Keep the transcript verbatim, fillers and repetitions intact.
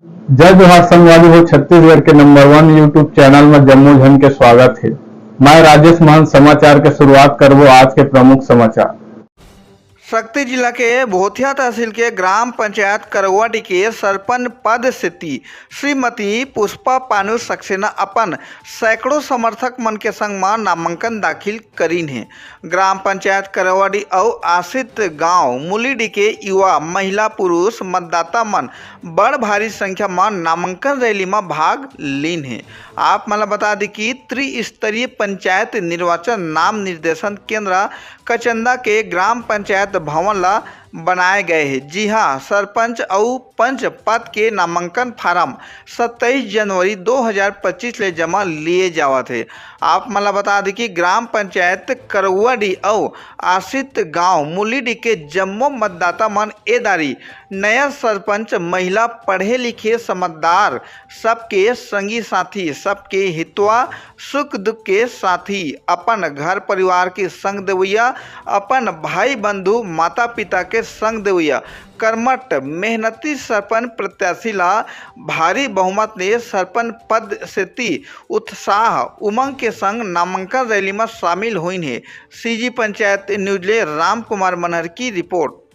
जय जोहार संगवारी हो, छत्तीसगढ़ के नंबर वन YouTube चैनल में जम्मो झन के स्वागत हे। मैं राजेश महंत। समाचार के शुरुआत करबो आज के प्रमुख समाचार। सक्ती जिला के भोथिया तहसील के ग्राम पंचायत करौवाडी के सरपंच पद सेती श्रीमती पुष्पा पानू सक्सेना अपन सैकड़ों समर्थक मन के संग म नामांकन दाखिल करीन हे। ग्राम पंचायत करौवाडी अउ आश्रित गांव मुलीडी के युवा, महिला, पुरुष मतदाता मन बड़ भारी संख्या म नामांकन रैली म भाग लीन हे। आप मन ल बता दी कि त्रिस्तरीय पंचायत निर्वाचन नाम निर्देशन केंद्र कचंदा के ग्राम पंचायत भवन ल बनाए गए हे, जिहां सरपंच अउ पंच पद के नामांकन फार्म सत्ताईस जनवरी दो हज़ार पच्चीस ले जमा लिए जावत हे। आप मन ल बता दी कि ग्राम पंचायत करौवाडी अउ आश्रित गांव मुलीडी के जम्मो मतदाता मन ए दारी नया सरपंच, महिला, पढ़े लिखे, समझदार, सबके संगी साथी, सबके हितवा सुख दुख के साथी, अपन घर परिवार के संग देवैया, अपन भाई बंधु, माता पिता के संग देवैया, कर्मठ, मेहनती सरपंच प्रत्याशी ला भारी बहुमत ले सरपंच पद सेती उत्साह उमंग के संग नामांकन रैली म शामिल होइन हे। सीजी पंचायत न्यूज ले राम कुमार मनहर की रिपोर्ट।